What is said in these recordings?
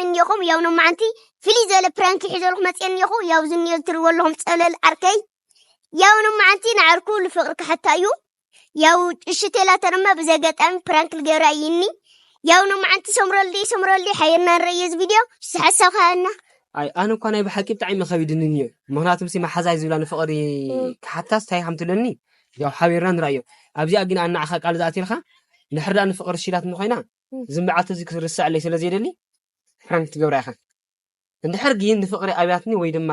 እኒኹም ያው ሎማዓንቲ ፍልይ ዝበለ ፕራንክ ይሕዘልኩ መፅየ እኒኹ። ያው ዝኒዮ ዝትርዎ ኣለኹም ፀለል ዓርከይ። ያው ሎማዓንቲ ንዓርኩ ልፍቕሪ ክሓታ እዩ። ያው እሺ ቴላ ተርማ ብዚ ኣጋጣሚ ፕራንክ ልገብራ እይኒ። ያው ሎማዓንቲ ሰምረልዲ ሰምረልዲ ሓየርና ንረእየ እዚ ቪድዮ። እሺ ሓሳብ ሃበና። ኣይ ኣነ እኳ ናይ ብሓቂ ብጣዕሚ ከቢድኒ እኒዮ። ምክንያቱም ሲ መሓዛይ ዝብላ ንፍቕሪ ክሓታስ እንታይ ከም ትብለኒ ያው ሓቢርና ንረእዮ። ኣብዚኣ ግን ኣናዕኻ ቃል ዝኣትልካ ንሕርዳ ንፍቕሪ ሽላት እንኾይና ዝም በዓልቲ እዚ ክትርስዐለይ ስለ ዘይደሊ ፕራንክ ትገብራ ኢኻ። እንድሕር ግን ንፍቕሪ ኣብያትኒ ወይ ድማ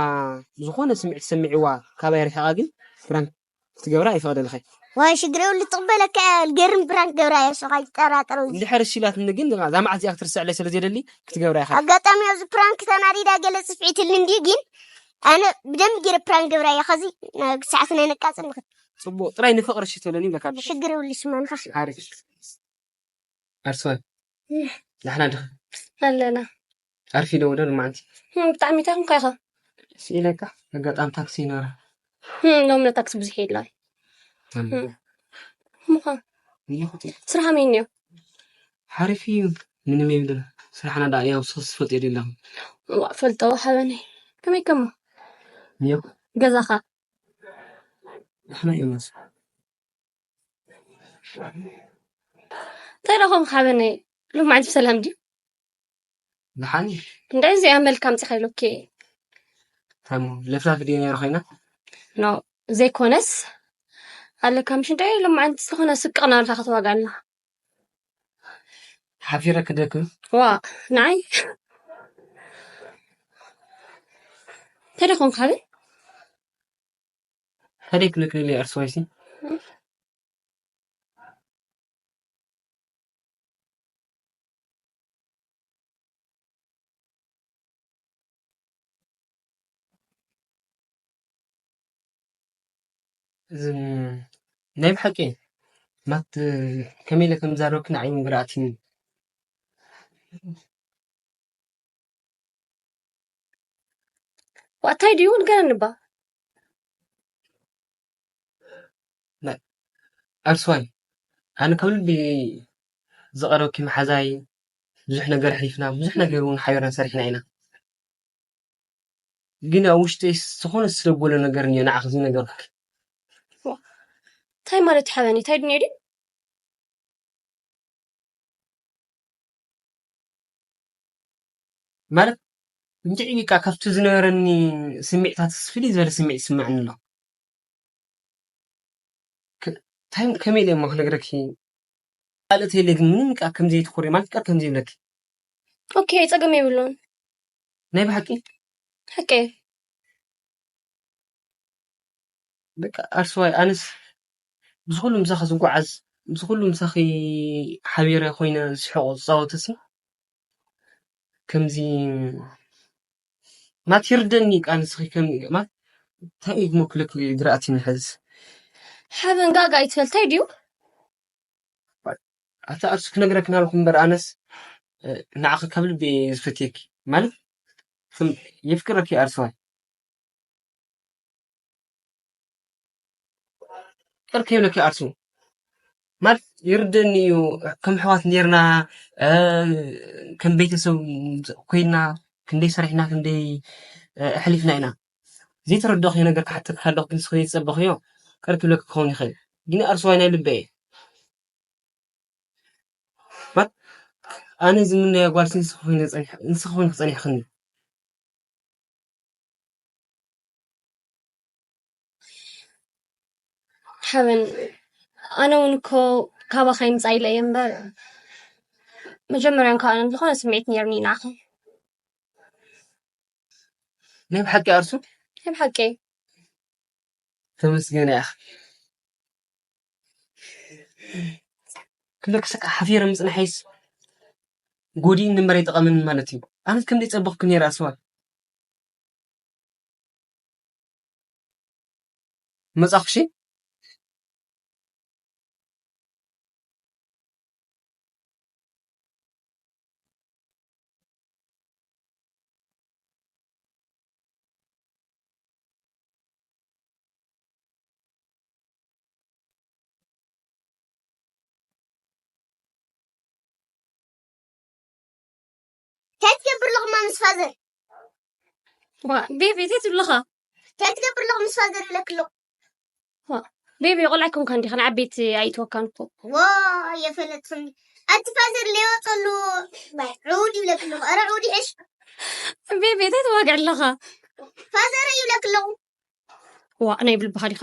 ዝኾነ ስምዒት ሰሚዕዋ ካባይ ርሒቓ ግን ፕራንክ ክትገብራ ኣይፈቕደልኻይ። ዋይ ሽግር የብሉ ትቕበለካ እያ። ልገርም ፕራንክ ገብራ እያ። እሱ ካይጠራጠረው። እንድሕር እሺ ኢላትኒ ግን እዛ መዓት እዚኣ ክትርስዐለይ ስለ ዘይደሊ ክትገብራ ኢኻ። ኣጋጣሚ ኣብዚ ፕራንክ ተናዲዳ ገለ ጽፍዒትልኒ እንድዩ ግን ኣነ ብደንብ ገይረ ፕራንክ ገብራ እያ። ከዚ ናብ ሰዓት ናይ ነቃጽል ንኽድ። ጽቡቕ ጥራይ ንፍቕሪ እሺ ትበለኒ ይብለካ ኣለኹ። ሽግር የብሉ ሽማንካ። ሓሪፍ። ኣርስዋይ ዳሕና ድኻ ኣለና። ኣርፊዶ ወደ ልማዓንቲ። እም፣ ብጣዕሚ እንታይ ኮንካ ኢኻ? ስኢለካ ኣጋጣሚ ታክሲ ይኖራ። እም፣ ሎሚ ለ ታክሲ ብዙሕ የለን። እም። እም። ምዃን እየ። ስራሕም እየ። ሓሪፍ እዩ። ምንም የብልን። ስራሕና ዳ ያው ሶስት ፈልጥ የደለም። ዋ፣ ፈልጠው ሓበነይ። ከመይ ከማ? እዮ። ገዛኻ? ንሕና እዮም መስ እንታይ ደኾም ሓበነይ? ሎማዓንቲ ብሰላም ድዩ? ደሓን እዩ። እንታይ እዚኣ መልካ ኣምፂኻ ኢሎኪ? ታሞ ለፍላፍ ድየ ነይሩ ኮይና? ኖ ዘይኮነስ ኣለካ ምሽ እንታይ ሎማዓንቲ ዝኾነ ስቅቕ ናብልካ ክትዋጋ ኣላ። ሓፊረ ክደክም ዋ ንዓይ እንታይ ደኾም ሓበን ፈደይ ክልክልል እየ እርስ ወይሲ እዚ ናይ ብሓቂ ማት ከመይ ኢለ ከም ዝዛረብክ ንዓይ እውን ግርኣትኒ። ዋእታይ ድዩ ንገረኒ እባ። ኣርስዋይ ኣነ ካብ ልቢ ዝቐረብኪ መሓዛይ ብዙሕ ነገር ኣሕሊፍና ብዙሕ ነገር እውን ሓቢርና ሰሪሕና ኢና። ግን ኣብ ውሽጠይ ዝኾነ ዝስለብ ዘሎ ነገር እኒኦ ንዓኺ ዝነገርኩኪ። እንታይ ማለት እዩ ሓበኒ እንታይ ድንዮ ድዩ? ማለት እንድዒ በቃ ካብቲ ዝነበረኒ ስምዒታት ፍልይ ዝበለ ስምዒት ይስምዐኒ ኣሎ። እንታይ ከመይ ኢለ እሞ ክነግረኪ ካልእ ተይለ ግን ምንም ቃል ከምዘይትኮሪ ማለት ቃል ከምዘይብለኪ። ኦኬ ጸገም የብሉን። ናይ ብሓቂ ሓቂ በቃ ኣርስዋይ ኣነስ ምስ ኩሉ ምሳኺ ዝጓዓዝ ምስ ኩሉ ምሳኺ ሓቢረ ኮይነ ዝስሕቆ ዝፃወተሲ ከምዚ ማት ይርደኒ ቃ ንስኺ ከም ማት እንታይ እዩ ክመክለኪ ግርኣት ይንሕዝ ሓበን ጋጋ ይትፈልታይ ድዩ ኣታ ኣርሱ ክነግረክ ናልኩ እምበር ኣነስ ንዓኺ ካብ ልቢ ዝፈትየኪ ማለት የፍቅረኪ ኣርሰዋይ ቅር ከይብለኪ ኣርሱ ማለት ይርደኒ እዩ ከም ሕዋት ኔርና ከም ቤተሰብ ኮይና ክንደይ ሰሪሕና ክንደይ ኣሕሊፍና ኢና ዘይተረዳእክዮ ነገር ክሓተካ ከለኩ ግን ንስኺ ዘይትጸበኽዮ ቅር ክብለኪ ክኸውን ይኽእል ግን ኣርሰዋይ ናይ ልበ እየ ኣነ ዝምነያ ጓል ንስኺ ኮይንኪ ጸኒሕክኒ ሓበን ኣነ እውን እኮ ካባኻ ይምፃእ ኢለ እየ እምበር መጀመርያ እንኳ ኣነ ዝኾነ ስምዒት ነይርኒ ንዓኻ ናይ ብሓቂ ኣርሱ ናይ ብሓቂ ተመስገን እያ ክብለክሰካ ሓፊረ ምፅናሐይስ ጎዲእኒ እምበር ኣይጠቐመኒ ማለት እዩ ኣነት ከም ዘይፀበኽኩ ነይረ ኣስዋል መፃኹ ሺ እንታይ ትገብር ኣለኹማ ምስ ፋዘር? ዋ ቤቢ እንታይ ትብለኻ? እንታይ ትገብር ኣለኹ ምስ ፋዘር ኢለክ ኣለኹ። ቤቢ ቆልዓ ኣይኮንካን ዲኻ? ንዓበይቲ ኣይትወካን እኮ። ዋ የፈለጥኽኒ። ኣቲ ፋዘር ለይወፀሉ ዕውድ ይብለክ ኣለኹ። ኧረ ዕውድ ይሕሽ። ቤቢ እንታይ ትዋግዕ ኣለኻ? ፋዘር ይብለክ ኣለኹ። ዋ ናይ ብልብኻ ዲኻ?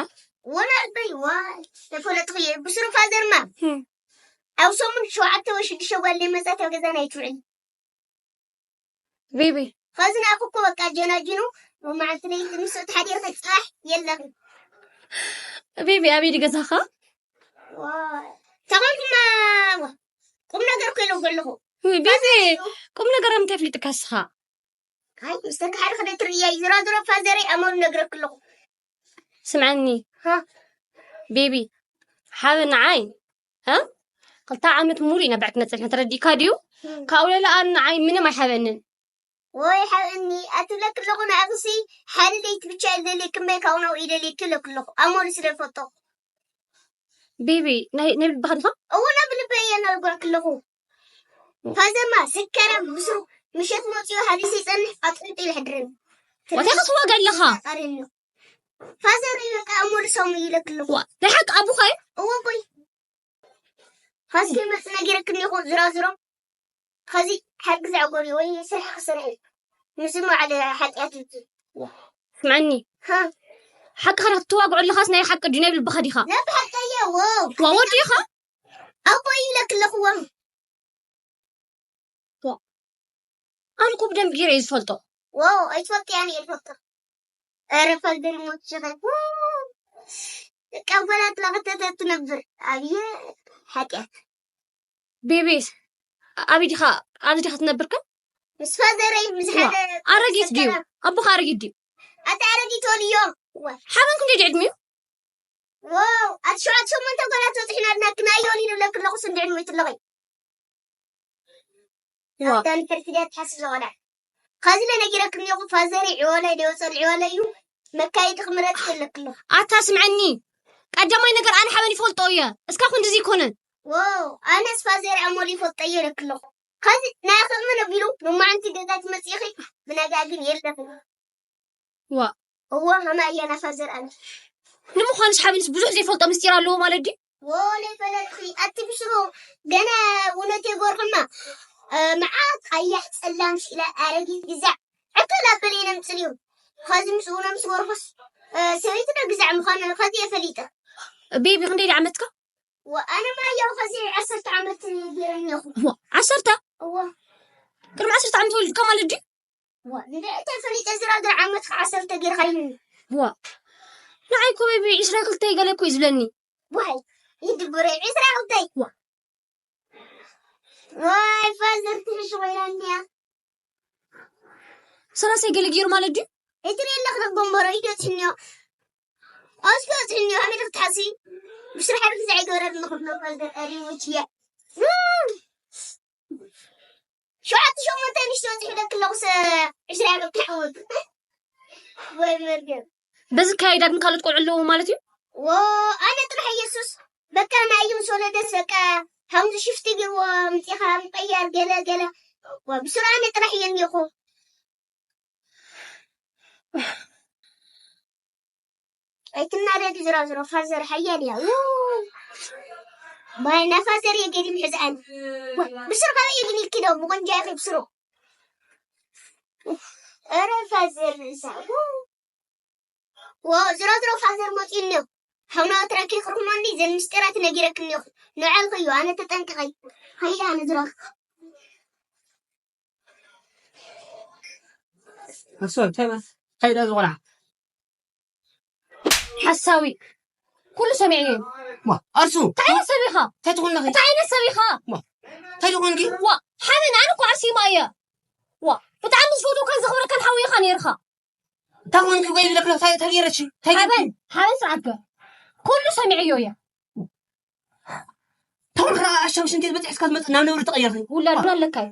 ወላ ኣበይ ዋ ተፈለጥኹ እየ ብስሩ ፋዘርማ ኣብ ሰሙን ሸውዓተ ወይ ሽዱሽተ ጓል ለይመፃት ኣብ ገዛና ኣይትውዕል። ቤቢ ኸዚ ንኣኹ እኮ በቃ ጀናጅኑ መዓልቲ ለይቲ ምስ ተሓዲርኺ ፅባሕ የለኺ። ቤቢ ኣበይ ድዩ ገዛኻ? ተቐምጥና ቁም ነገር እኮ ኢለጉ ኣለኹ። ቤቢ ቁም ነገር ምንታይ ኣፍሊጥካ እስኻ? ኣይ ምስ ተካሓድኺ ዶ ትርእያ እዩ ዝራ ዝሮ ፋዘረይ ኣመሉ ነግረክ ኣለኹ። ስምዐኒ ሃ ቤቢ ሓበ ንዓይ እ ክልተ ዓመት ሙሉ ኢና ብዕትና ፀኒሕና ተረዲእካ ድዩ? ካብኡ ሌላ ኣነ ንዓይ ምንም ኣይሓበንን። ወይ ሓበኒ ኣትብለክ ኣለኹ ንኣኽሲ ሓደ ለይቲ ብቻ ይደልየክ እምበይ ካብኡ ናብኡ ይደልየክ ይብለክ ኣለኹ ኣመሉ ስለ ዝፈልጦ። ቤቢ ናይ ናይ ልብኻ ዲኻ? እወ ናብ ልበይ እየ እናነገርክ ኣለኹ። ፋዘማ ሰካራም ብስሩ ምሸት መፅኡ ሃዲሱ ይፀንሕ ኣጥንጡ ይሕድርን። እንታይ ክትዋጋ ኣለኻ? ቃሪኒ ፋዘር እዩ በቃ እሞ ልሰሙ ይለክ ኣለኹ። ዋ ናይ ሓቂ ኣቡኻ እዩ? እወ ኣቦይ። ፋስ ከይመፅ ነጊረክ እኒኹ ዝራዝሮ ኸዚ ሓቂ ዘዕጎር ወይ ስራሕ ክሰርሕ እዩ። ምስ በዓል ሓጢኣት እዩ። ስምዐኒ ሃ ሓቅኻ ዲኻ ትዋግዖ ኣለኻስ ናይ ሓቂ ድዩ ናይ ብልብኻ ዲኻ? ናብ ሓቀየ ወው ዋ ወዲ ኢኻ? ኣቦይ ይለክ ኣለኹ ወም ኣነ እኮ ብደንብ ገይረ እየ ዝፈልጦ። ዋው ኣይትፈልጥያን እየ ዝፈልጦ። ኧረ ፋልደል ሞት ሸኸይ ቀበላት ላኸተተ ትነብር ኣብየ ሓጢኣት ቤቤስ ኣበይ ዲኻ? ኣብዚ ዲኻ ትነብር ከ? ምስ ፋዘረይ ምስ ሓደ ኣረጊት ድዩ? ኣቦኻ ኣረጊት ድዩ? ኣቲ ኣረጊት ወልዮ ሓበን ክንደይ ድዩ ዕድሚኡ? ዋው ኣቲ ሸውዓተ ሸሞንተ ጓላት በፂሕና ኣድና ክናዮን ይንብለክ ኣለኹ ስንዲ ዕድሚኡ ትለኸይ ዋ ኣዳን ሕርፊ ድያ ትሓስብ ዘኾና ኸዚ ለነጊረክኒ እኹ ፋዘሪ ዕወላይ ደወፀል ዕወለ እዩ መካየዲ ክምረጥ ይፈለክ ኣለኹ ኣታ ስምዐኒ ቀዳማይ ነገር ኣነ ሓበን ይፈልጦ እየ እስካ ክንድዚ ይኮነን ዋው ኣነስ ፋዘሪ ኣሞል ይፈልጠ እየ ለክ ኣለኹ ኸዚ ናይ ኣኸምን ኣቢሉ መማዕንቲ ገዛ ትመፅኢኺ ብነጋ ግን የለኽን ዋ እዎ ኸማ እየ ናይ ፋዘር ኣነ ንምዃንስ ሓበንስ ብዙሕ ዘይፈልጦ ምስጢር ኣለዎ ማለት ድዩ ወለይ ፈለጥኺ ኣቲ ብስሩ ገና እውነት የጎርኽማ መዓት ኣያሕ ፀላም ሽኢላ ኣረጊት ግዛዕ ዕከል ኣበለ ነምፅልዩ ኸዚ ምስ እውነ ምስ ጎርኹስ ሰበይቲ ዶ ግዛዕ ምዃነ ኸዚ እየ ፈሊጠ ቤቢ ክንደይ ድዩ ዓመትካ ኣነ ማያው ኸዚ ዓሰርተ ዓመት ገይረኒ እኹ ዓሰርተ እዎ ቅድሚ ዓሰርተ ዓመት ወሊድካ ማለት ድዩ እንደ እተ ፈሊጠ ዝራግር ዓመት ዓሰርተ ጌርካ ይህኒ ዋ ንዓይ እኮ ቤቢ ዒስራ ክልተ ገለ እኮ እዩ ዝብለኒ ዋይ ይድብረ ዒስራ ክልተይ ዋ ዋይ ፋዘር ትሕሽ ወይና እንዲያ ሰላሳይ ገለ ገይሩ ማለት ድዩ እትሪ ኣለኽ ደጎምበሮ ኢዶ ትሕንዮ ኣስሎ ትሕንዮ ኣሜሪክ ትሓሲ ብስራሕ ግዜ ኣይገበረር ንኽብሎ ፋዘር ኣሪ ወችያ ሸውዓተ ሸሞንተ ንሽቶ ዝሕደክ ኣለኹስ ዕስራ ዓመት ክዕወት ወይ መርገም በዚ ካይዳ ግን ካልኦት ቆልዑ ኣለዎ ማለት እዩ ዎ ኣነ ጥራሕ ኢየሱስ በቃ ናይም ሶለደስ በቃ ከምዚ ሽፍቲ ግዎ ምፂኻ ምቀያር ገለ ገለ ብስሩ ኣነ ጥራሕ እየ እኒኹ ኣይትናደድ ዝራዝሮ ፋዘር ሓያል እያ ማይ ናይ ፋዘር እየ ገዲም ሕዝኣን ብስሩ ካበይ እየ ግን ኢልኪ ዶ ብቆንጃ ኢኺ ብስሩ ኧረ ፋዘር ርእሳ ዎ ዝሮ ዝሮ ፋዘር መፂኡ እኒኦ ሓውና ትራኪ ክርኩሞኒ ዘን ምስጢራት ነጊረክ እኒኹ ንዕልኺ እዩ ኣነ ተጠንቅቐይ ኸይዳ ኣነ ዝረክ እሱ እንታይ ማለት እንታይ ኢላ ዝኾና ሓሳዊ ኩሉ ሰሚዐ እየ ማ ኣርሱ እንታይ ዓይነት ሰብ ኢኻ እንታይ ትኾን ኣለኺ እንታይ ዓይነት ሰብ ኢኻ እንታይ ትኾንኪ ዋ ሓበን ኣነ እኮ ኣርሲማ እየ ዋ ብጣዕሚ ዝፈትወካን ዘኽብረካን ሓው ኢኻ ነይርኻ እንታይ ኮንኪ ወይ ብለክ እንታይ እንታይ ገይረች እንታይ ገይረች ሓበን ሓበን ስርዓት ገር ኩሉ ሰሚዐዮ እየ ተውን ከኣ ኣሻምሽ እንዴት በጢሕስካ ትመጽእ ናብ ነብሪ ተቐየርኺ ውላድ እውን ኣለካ እዩ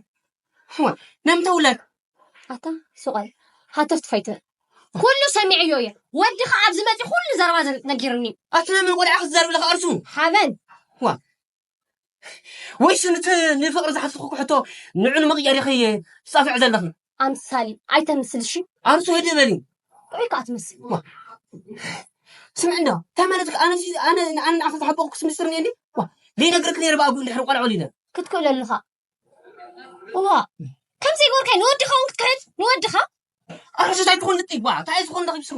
ሕዋ ነምተ ውላድ ኣታ ሱቓይ ሃተፍ ትፋይተ ኩሉ ሰሚዐዮ እየ ወዲ ከዓ ኣብዚ መፂ ኩሉ ዘረባ ነጊርኒ ኣቲ ናይ ምን ቆልዓ ክትዛርብ ለካ ኣርሱ ሓበን ዋ ወይስ ንቲ ንፍቕሪ ዝሓትኹ ሕቶ ንዑ ንምቕያር ኢኺ ትጻፍዕ ዘለኺ? ኣምሳሊ ኣይተምስል እሺ። ኣርሱ ወዲ በሊ። ጥዑይ ከኣ ትመስል። ስምዕ እንዶ እንታይ ማለት እዩ? ኣነ ኣነ ኣነ ንዓኺ ዝሓበቕኩስ ምስጢር እኒኤኒ? ዘይነግርክ ነይረ ብኣግኡ እንድሕር ቆልዖ ኢለ ክትክእለልኻ። እዋ ከምዚ ይጎርካይ ንወድኻ እውን ክትክሕድ ንወድኻ? ኣርሱ እንታይ ትኾን ልጥይ ባ እንታይ ዝኾን ዳኺ ብስሩ?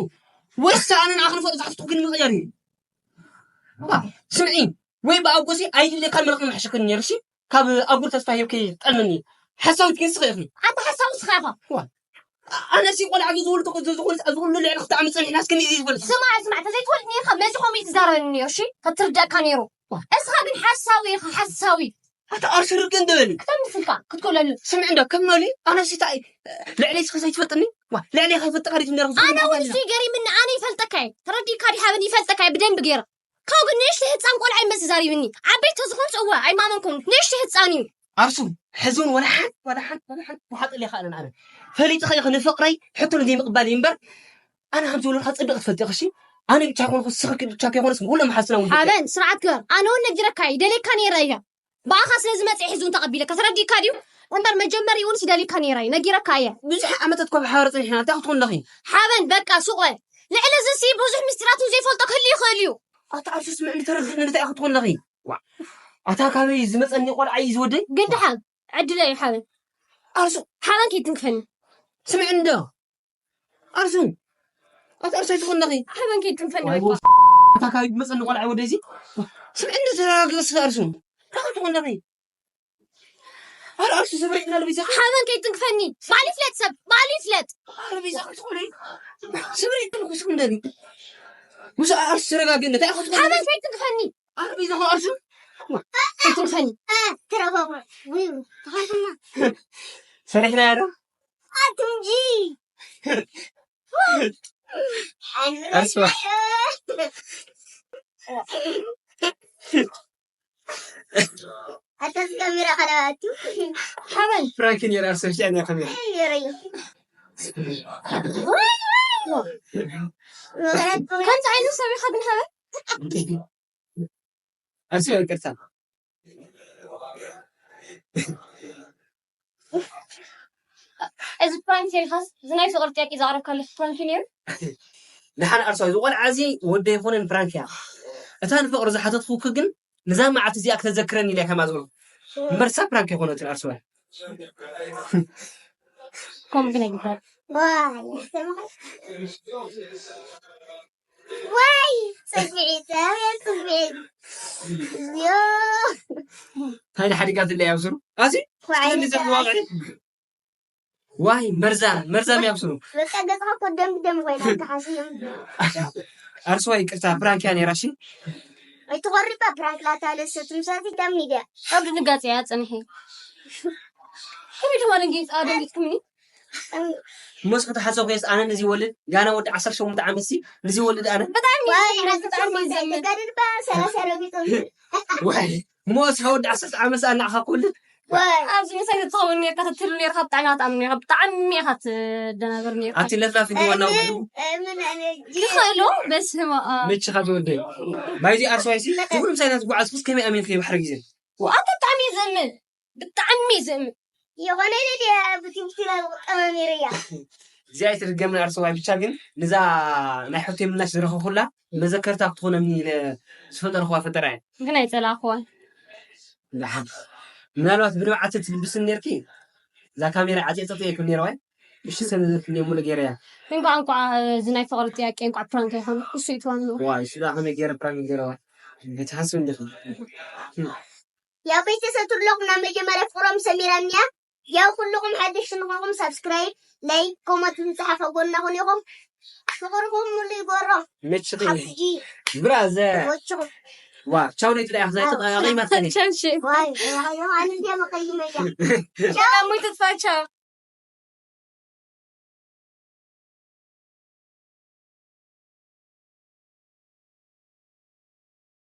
ወይስ ኣነ ንዓኺ ንፈር ዝሓትኹ ግን ምቕያር እዩ? ስምዒ ወይ ብኣጎሲ ኣይድልየካን መልእኽቲ ምሕሸክን ነይሩ ሲ ካብ ኣጉር ተስፋ ሂብኪ ጠልምኒ ሓሳዊት ግን ስኺ ኢኺ ኣንተ ሓሳዊ ስኻ ኢኻ ኣነ ሲ ቆልዓ ዝውልዱ ዝኹሉ ዝኹሉ ልዕሊ ክተዓሚ ጸኒሕና እስኪ ንእዚ ዝፈልጥ ስማዕ ስማዕ ተዘይትወልድ ነይርካ መዚ ከምኡ እዩ ትዛረበኒ ነይሩ እሺ ክትርዳእካ ነይሩ እስኻ ግን ሓሳዊ ኢኻ ሓሳዊ ኣታ ኣርሱ ርቅ እንደበል ክተምስልካ ክትኮለሉ ስምዕ እንዶ ከም መሊ ኣነ ሲ ታይ ልዕሊ ስኺ ዘይትፈልጥኒ ልዕሊ ከይፈልጥካ ዲት እንደረኹ ኣነ እውን እሱ ገሪምኒ ኣነ ይፈልጠካ እየ ተረዲእካ ዲሓበን ይፈልጠካ እየ ብደንብ ገይረ ካብ ግን ንእሽተይ ህፃን ቆልዓ ይመስል ዛሪብኒ ዓበይቲ ተዝኾንስ እወ ኣይማመንኩም ንእሽተይ ህፃን እዩ ኣርሱ ሕዚ እውን ወላ ሓንቲ ወላ ሓንቲ ወላ ሓንቲ ክሓጥል ይኽእልን ኣነ ፈሊጥኸ ኢኺ ንፍቕረይ ሕቶ ንዘይምቕባል እዩ እምበር ኣነ ከም ዝብለካ ፅድቅ ትፈልጢ ኢኺ እሺ ኣነ ብቻ ኮንኩ ስኽኪ ብቻ ከይኮነስ ንኩሎም ሓስና እውን ሓበን ስርዓት ግበር ኣነ እውን ነጊረካ እዩ ደልየካ ነይረ እየ ብኣኻ ስለ ዝመፀ ሕዚ እውን ተቐቢለካ ተረዲእካ ድዩ እምበር መጀመሪኡ እውን ሲደልየካ ነይረ እዩ ነጊረካ እየ ብዙሕ ዓመታት እኳ ብሓባር ፀኒሕና እንታይ ክትኾን ኣለኺ ሓበን በቃ ሱቕ በል ልዕሊ እዚ ሲ ብዙሕ ምስጢራት እውን ዘይፈልጦ ክህሉ ይኽእል እዩ ኣታ ኣርሱስ ምዕሊ ተረድእኒ እንታይ ኢኺ ትኾን ኣለኺ ኣታ ካበይ ዝመፀኒ ቆልዓ እዩ ዝወደይ ግን ድሓን ዕድለ እዩ ሓበን ኣርሱ ሓበን ከይትንክፈኒ ስምዕ እንዶ ኣርሱ ኣታ ኣርሱ ኣይትኾን ኣለኺ ሓበን ከይትንክፈኒ ኣታ ካበይ ዝመፀኒ ቆልዓ ወደይ ሲ ስምዕ እንዶ ተረጋግፂ ኣርሱ እንታይ ትኾን ኣለኺ ኣረ ኣርሱ ስብሪ ኢና ልቢሰ ሓበን ከይትንክፈኒ ባል ይፍለጥ ሰብ ባል ይፍለጥ ኣረ ቢዛ ክትኾኒ ስብሪ ይትንኩስ እንደኒ ምስ ኣርሱ ተረጋግነ እንታይ ክትኾኒ ሓበን ከይትንክፈኒ ኣረ ቢዛ ኣርሱ ከይትንክፈኒ ተረጋጉ ተኻይፍና ሰሪሕና ያዶ ኣትምጂ ኣርሱ ኣታስ ካሜራ ካላባቱ ሓበን ፍራንክ ነይራ ሰብሲያ ናይ ካሜራ ነይረዩ ከምዚ ዓይነት ሰብ ኢኻ ግን ሓበን ኣርሲ ይቅርታ እዚ ፕራንክ ጌርካስ እዚ ናይ ፍቅሪ ጥያቄ ዘቅረብካለስ ፕራንክ ነይሩ ደሓን ኣርሳዊ ዝቆልዓ እዚ ወደ ይኮነን ፕራንክ እያ እታ ንፍቅሪ ዝሓተትኩክ ግን ንዛ መዓልቲ እዚኣ ክተዘክረኒ ኢለ ከማ ዝበልኩ እምበር ሳ ፕራንክ ይኮነትን ኣርሳዊ ከምኡ ግን ኣይግበር ዋይ ጽግዒት ኣቤት ጽግዒት እዮ እንታይ ሓዲጋ ዝለያ ብስሩ ኣዚ ዋይ መርዛ መርዛም ያብስሩ በቃ ገጽኻ እኮ ደም ደም ኮይና ተሓስዮም ኣርሶ ይቅርታ ፕራንክ ያ ነይራ እሺ ኣይትቆሪባ ፕራንክ ላታ ለሰት ምሳቲ ደም ሚድያ ኣብ ድንጋጽ ያ ጽንሒ ከመይ ድማ ደንጊጽ ኣደንጊጽ ክምኒ ሞስ ክትሓሰብ ኮይስ ኣነ ንዚ ወልድ ጋና ወዲ ዓሰርተ ሸሞንተ ዓመት ሲ ንዚ ወልድ ኣነ ብጣዕሚ ሞስ ወዲ ዓሰርተ ዓመት ኣናዕኻ ክወልድ ኣብዚ ምሳይ ትኸውን ነርካ ክትህሉ ነርካ ብጣዕሚ ኢኻ ትኣምን ነርካ ብጣዕሚ ኢኻ ትደናገር ነርካ ኣቲ ለፍላፊ ዋናው ይኽእሉ በስመ ኣብ ምችኻ ትወደይ ባይዚ ኣርሰዋይሲ ትብሉ ምሳይ ናትጓዓዝኩስ ከመይ ኣሚንክ ባሕሪ ግዜ ኣታ ብጣዕሚ ዘምን ብጣዕሚ ዝእምን የኾነ ኢለ ድየ ብቲቪ ቲቪ ዝጠመሚረያ እዚኣ ኣይትድገምን ኣርሰዋይ ብቻ ግን ንዛ ናይ ሕቶይ ምላሽ ዝረኸኹላ መዘከርታ ክትኾነኒ ኢለ ዝፈጠርኽዋ ፈጠራ እየ ግን ኣይፀላእኽዋን ደሓን ምናልባት ብንብዓት ትልብስን ነርኪ እዛ ካሜራ ዓፂፀ ጥየኩም ነይረዋይ እሺ ሰለዘትኒ ሙሉ ገይረያ እንኳ እንኳ እዚ ናይ ፍቅሪ ጥያቄ እንኳ ፕራንክ ኣይኮነ እሱ ይትዋኑ ዋይ እሱ ዳ ከመይ ገይረ ፕራንክ ገይረዋ ትሓስብ እንዲኹም ያው ቤተሰብ ትብለኩም ናብ መጀመርያ ፍቅሮም ሰሚራኒያ ያው ኩልኩም ሓደሽቲ ንኮንኩም ሳብስክራይብ ላይክ ኮመንት ምፅሓፍ ኣብ ጎና ኩን ኢኹም ፍቅርኩም ሙሉ ይጎሮ ምችኺ ሓፍጂ ብራዘር ወችኹም ዋ ቻው ነይ ትዳያ ክዛይ ተጣያቂ ማተኒ ቻንሺ ዋይ ዋይ ኣነ እንዲያ መቀይመያ ቻው ሙይ ተስፋ ቻው